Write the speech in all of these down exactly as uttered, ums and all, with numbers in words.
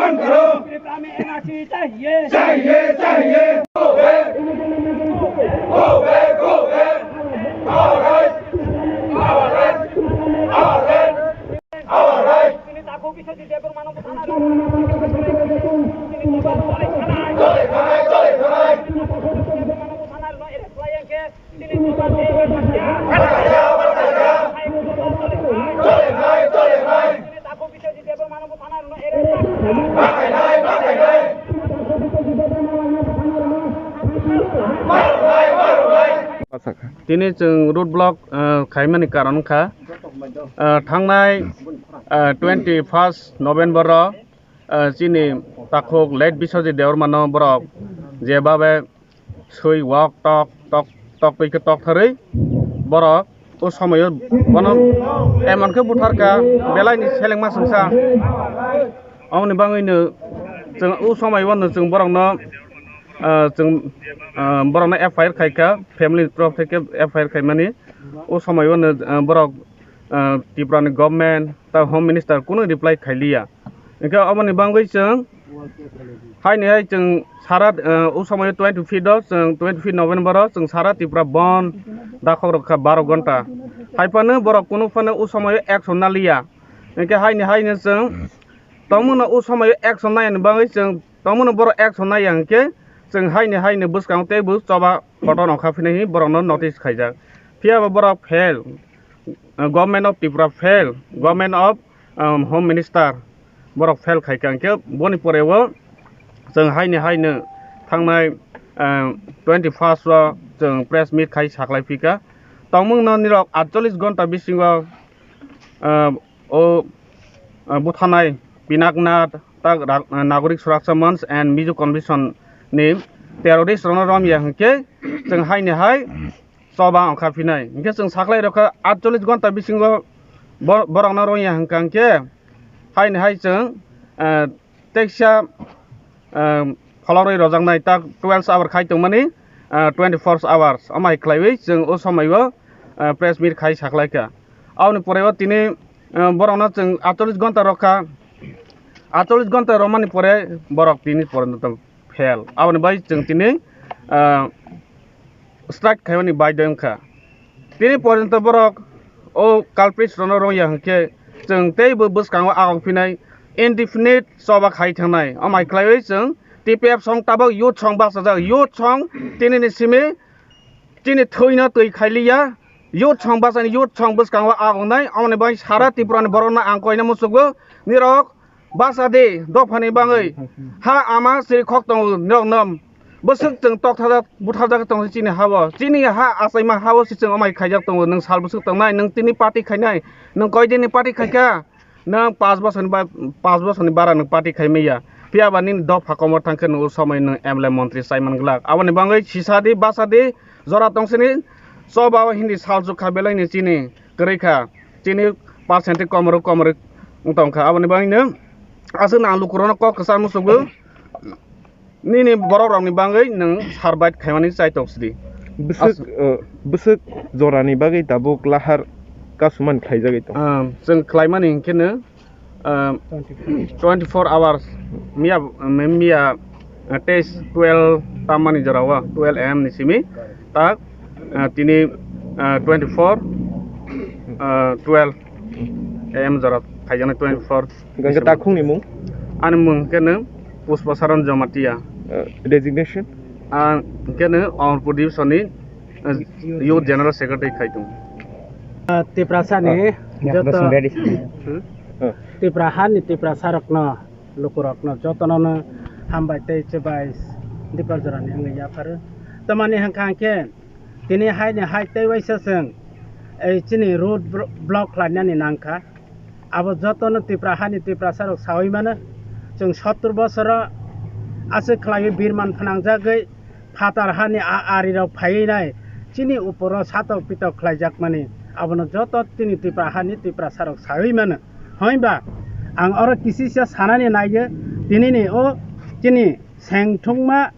बंद करो। त्रिपुरा में एनआरसी चाहिए। चाहिए, चाहिए। Go back। Go back, go back। Our right। Our right। Our right। Our right। তিনি তাকো বিশ্বজিৎ দেবর মানব থানার। তিনি চলে থানায়, চলে থানায়। মানব থানার লো এরে ফ্লাইয়াকে। Tini chwng road block, ah, khaimani karon wngkha, ah, thangnai, ah, twenty first November o, ah, chini takhuk late Biswajit Debbarma no borok jebabe swi wok tok tok tok twi khe tok tharwi borok o somoyo bono emon khe butharkha belaini selengma swngsa. Aboni bagwino chwng o somoyo no chwng borokno, ah, chwng, ah, borokno F I R khaikha, family ni torof theke F I R khaimani. O somoyo no, ah, borok, ah, Tripura ni government ta home minister kunu reply khailiya. Hingke aboni bagwi chwng haini hai chwng sara, ah, o somoyo twenty feet o chwng twenty feet November o chwng sara Tripura bon dakhok rok kha baro gonta. Hai phano borok kunu phano o somoyo action naliya. Hingke haini haino chwng tongmano o somoyo action nayani bagwi chwng tongmano borok action naiya hingke chwng haini haino bwskango teibo choba kotor ongkha phini hi borokno notice khaijak. Phiya bo borok fail. uh, Government of Tripura fail, Government of, um, Home Minister borok fail khai ka, hingke boni pore o chwng haini haino thangnai, um, twenty first o chwng press meet khai saklai phika. Tongmung no nirok atchollish gonta bisingo, uh, o, uh, buthanai Pinaknath tak rak-, uh, Nagorik Suraksha Manch and Mizo Convention ni terrorist rokno romya hingke chwng haini hai choba ongkha phinai. Hingke chwng saklai rokha atchollish gonta bisingo bo-, borokno rongya hingka hingke haini hai chwng, eh, teksa, eh, pholorwi rojaknai tak twelve hour khai tongmani, eh, twenty four hours. Omo hai khlaiwi chwng o somoio, eh, press meet khai saklaikha. Aboni pore o tini, eh, borokno chwng atchollish gonta rokha. Atchollish gonta romani pore borok tini pore fail. Aboni bai chwng tini, ah, strike khaimani baidhyo wngkha. Tini porjonto borok o culprits rokno rongya hwnkhe chwng teibo bwskango agok phinai indefinite choba khai thangnai. Omo hai khlaiwi chwng T P F song tabok youth song bachajak. Youth song tinini simi chini thwino twi khailiya. Youth song bachani youth song bwskango agongnai. Omoni bai sara Tripurani borokno ang koina muchukgo. Nirok bachadi dophani bangwi ha ama siri khok tongo nirokno. Bwswk chwng tokthajak butharjak tongo chini hao. Chini ha achaima hao se chwng amai khaijak tongo. Nwng sal bwswk tongnai, nwng tini party khainai, nwng koidini party khaikha? Nwng paanch bosorni ba-, paanch bosorni bara nwng party khai manya. Phiya ba nini dopha komor thangkhe nwng o somoi nwng M L A montri chai man glak. Aboni bagwi sisadi, bachadi, jora tongsini choba o hindi salsukha belaini chini kwrwi kha. Chini percent komoro komorwi wng tongkha. Aboni bagwino aswk nang lukurokno kok kwchar muchukgo. Nini borok rokni bagwi nwng survive khaimani chai tok sidi. Bwswk, As- uh, bwswk jorani bagwi tabuk lahar kasumani khlaijagwi tongo. Ah, chwng khlaimani hinkhe no, ah, twenty four hours miya, miya, ah, test twelve tammani jorao twelve A M ni simi tak, ah, tini, ah, twenty four, ah, twelve A M jora khaijaknai twenty four. Hingke takhukni mung? Ani mung hingke no Pushpa Saran Jamatia. Uh, designation? Ang hingke no Amarpur Division ni, uh, Youth General Secretary khai tongo. Ah, Tiprasani Ah, ya, joto, bersung ready. Hmm? Ah. Tipra hani Tiprasarokno, lukurokno jotono no hambai tei chubai Dipar jorani wngwi yapharo. Tamani hwnkha hwnkhe tini haini hai tei waisa chwng ei chini road bro-, block khlainani nangkha. Abo jotono Tipra hani Tiprasarok saui mano. Chwng sottor bosoro aswk khlaiwi birman phnangjagwi phatar hani a-, arirok phaiwi nai chini uporo satok pitok khlaijakmani, abono joto chini Tipra hani Tiprasarok saui mano. Hoi ba ang oro kisisa sanani naiyo, tinini o chini sengthungma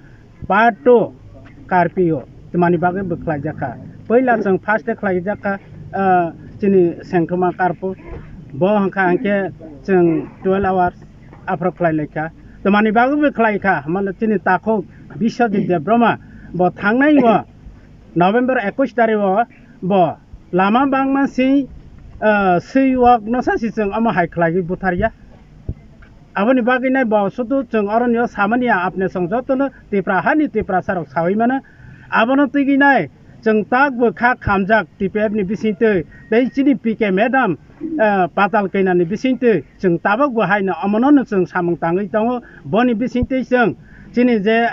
part two curfew o twmani bagwi bo khlaijakha. Puila chwng first day khlaijakha, ah, chini sengthungma curfew. Bo hwnkha hwnkhe chwng twelve hours aphro khlai laikha. Twmani bagwi bo khlai kha, hwnba chini takhuk Biswajit Debbarma bo thangnai o November ekush tarik o bo lama bangma swi, ah, swi wok no sa si chwng omo hai khlaiwi butharya. Aboni bagwi nai bo sudu chwng oroni o samani ya apne song jotono Tipra hani Tiprasarok saui mano. Abono twigwi nai chwng tak bo kha khamjak T P F ni bisingtwi tei chini P K madam, eh, Patal Keinani bisingtwi chwng tabok bo haino omono no chwng samung tangwi tongo. Boni bisingtwi chwng chini je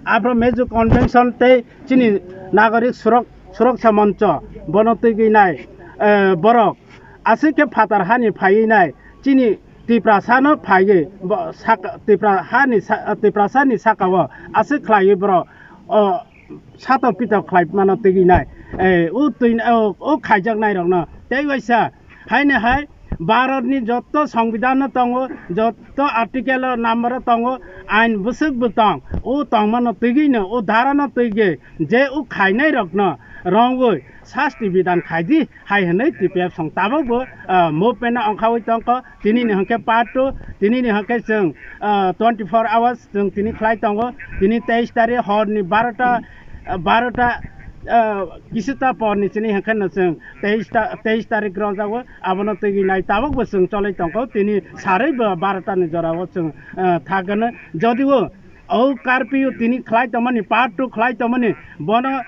Afro Meju Convention tei chini Nagorik Surok-, Suroksha Moncho bono twigwi nai, eh, borok aswk khe phatar hani phaiwi nai chini Tiprasano phaiwi bo saka, Tipra hani sa-, Tiprasani sakao aswk khlaiwi borok o satok pitok khlai mano twigwi nai. Eh, o twi, o, o khaijak nai rokno tei waisa haino hai Bharatni joto Songbidanno tongo, joto article o number o tongo, ain bwswk bo tong, o tongmano twigwino, o dharano twigwi je o khainai rokno rongwi sasti bidan khaidi hai hwnwi T P F song tabok bo, ah, movement no ongkhawi tongkho. Tinini hwnkhe part two, tinini hwnkhe chwng, ah, twenty four hours chwng tini khlai tongo. Tini teis tarik horni barota, ah, barota, ah, kisita porni chini hwnkhe no chwng teis ta-, teis tarik rwjago. Abono twigwi nai tabok bo chwng cholwi tongkho. Tini sarwi bo barota ni jorao chwng, ah, thagano. Jodio o curfew tini khlai tongmani, part two khlai tongmani, bono,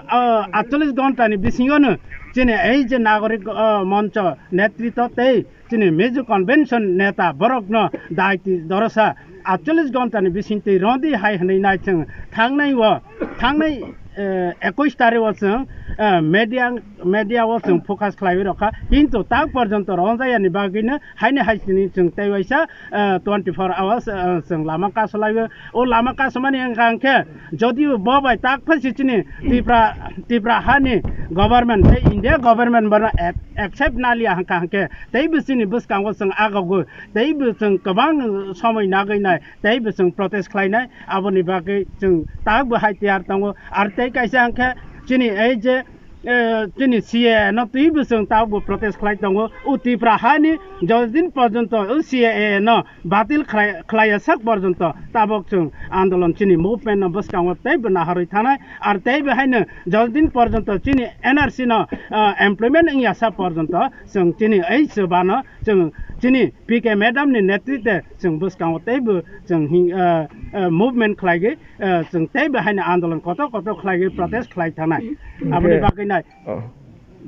ah, atchollish ghonta ni bisingo no chini ei je Nagorik, ah, Moncho netritwo tei chini Meju Convention neta borokno daiti dorosa atchollish ghonta ni bisingtwi rodi hai hwnwi nai chwng thangnai o, thangnai, eh, ekush tarik o chwng, eh, media, media o chwng focus khlaiwi rokha, kintu tak porjonto ronjayani bagwino haino hai chini chwng tei waisa, eh, twenty four hours, eh, chwng lama kasulaio. O lama kasumani wngkha hwnkhe, jodio bo bai tak phai si chini Tipra, Tipra hani government tei India government bono ac-, accept naliya hwnkha hwnkhe, teibo chini bwskango chwng agogwi, teibo chwng kwbang somoi nagwi nai, teibo chwng protest khlainai, aboni bagwi chwng tak bo hai tiyar tongo. Ar tei kaisa hwnkhe chini ei je, eh, chini C A A no twibo chwng tabok bo protest khlai tongo. O Tipra hani jotodin porjonto o C A A no batil khlai, khlaiya sak porjonto tabok chwng andolon chini movement no bwskango teibo naharwi thanai. Ar teibo haino jotodin porjonto chini N R C no, ah, implement wngya sak porjonto chwng chini ei chuba no chwng chini P K madam ni netritwe chwng bwskango teibo chwng hing, ah, ah, movement khlaigwi, ah, chwng teibo haino andolon kotor kotor khlaigwi protest khlai thanai. Aboni Hwnkhe bagwi nai Oh.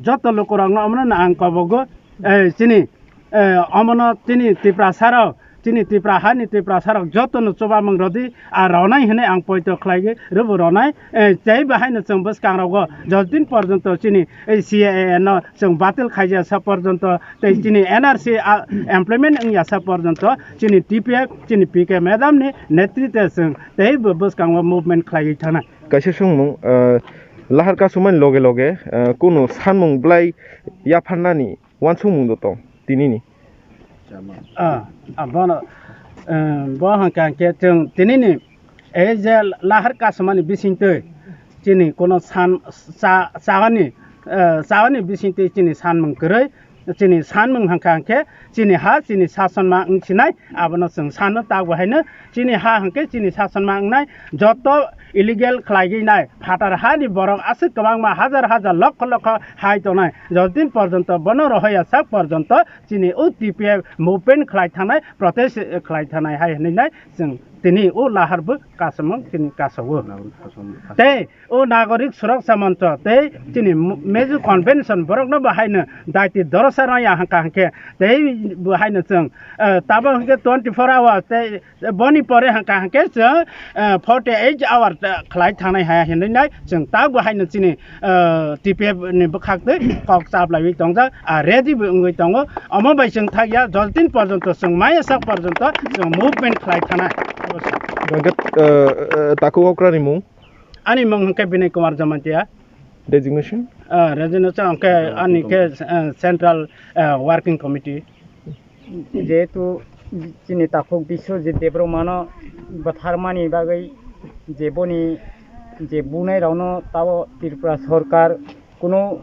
joto lukurokno omono no ang kobogo, eh, chini, eh, omono chini Tiprasarok, chini Tipra hani Tiprasarok jotono chubamung rodi, a ronai hwnwi ang poito khlaigwi rwbo ronai, eh, tei bahaino chwng bwskangrogo jotodin porjonto chini, eh, C A A no chwng batil khaijasa porjonto tei chini N R C a implement wngya sa porjonto chini T P F, chini P K madam ni netritwe chwng teibo bwskango movement khlaiwi thana. Kaisa swngmung, ah, lahar kasumani loge loge, ah, kunu sanmung bwlai yapharnani uansukmung do tong tinini? Ah, ah, bono, eh, bo hwnkha hwnkhe chwng tinini ei je lahar kasumani bisingtwi chini kono san cha-, chawani, eh, chawani bisingtwi chini sanmung kwrwi, chini sanmung hwnkha hwnkhe chini ha chini sasonma wngsinai, abono chwng sano. Tabok haino chini ha hwnkhe chini sasonma wngnai, joto illegal khlaigwi nai phatar hani borok aswk kwbangma hajar hajar lokho lokho hai tongnai, jotodin porjonto bono rohoya sak porjonto chini o T P F movement khlai thanai, protest, eh, khlai thanai hai hwnwi nai chwng tini o lahar bo kasamung tini kasao. Tei o Nagorik Suraksa Moncho tei chini Mezu Convention borokno bo haino daiti dorosano ya hangka hangke tei bo haino chwng, eh, tabok hingke twenty four hours tei boni pore hangka hangke chwng, eh, forty eight hour, eh, khlai thangnai haya hinwi nai chwng tabok haino chini, eh, T P F ni bwkhak twi kok chaplaiwi tongjak, ah, ready bo wngwi tongo. Omo bai chwng thakya jotodin porjonto chwng maya sak porjonto chwng movement khlai thanai. Hwnkhe, eh, eh, takhuk okrani mung? Ani mung hwnkhe Binay Kumar Jamatia. Designation? Ah, resignation hwnkhe ani khe, eh, Central, eh, Working Committee. Jehetu chini takhuk Biswajit Debbarmano bwtharmani bagwi je boni je bunai rokno tabo Tripura sorkar kunu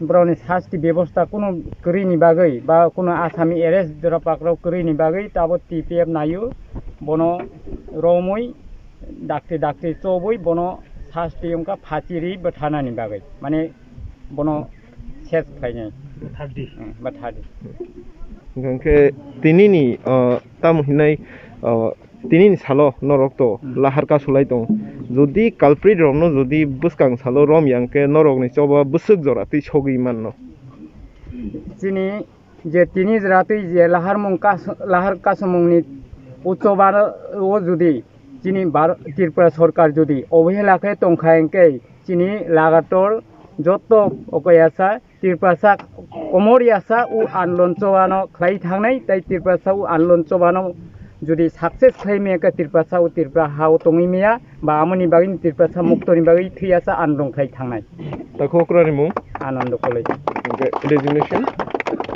borokni sasti bebosta kunu kwrwini bagwi ba kunu Asami arrest jora pakrok kwrwini bagwi tabo T P F naio, bono romwi dakti dakti chobwi bono sasti wngkha phachi ri bwtharnani bagwi, mane bono ses khlainai. Bwthardi. Hmm, bwthardi. Hwnkhe tinini, uh, tamo hinai, uh, tinini salo norok to lahar kasulai tong. Jodi culprit rokno jodi bwskang salo rom yang khe norokni choba bwswk jora twi sogwi manno. Chini je tini jora twi je lahar mung kas-, lahar kasumungni o choba o jodi chini Bhar-, Tripura sorkar jodi obhela khe tongkha hwnkhe chini lagator joto okayasa Tiprasa komor yasa o andolon chobano khlai thangnai, tei Tiprasa o andolon chobano jodi success khlai maya khe Tiprasa o Tripura ha o tongwi maya, ba amoni bagwi Tiprasa muktoni bagwi thwi yasa andolon khlai thangnai. Takhuk okrani mung? Anando Koloi. Hwnkhe designation?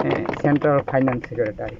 Eh, Central Finance Secretary.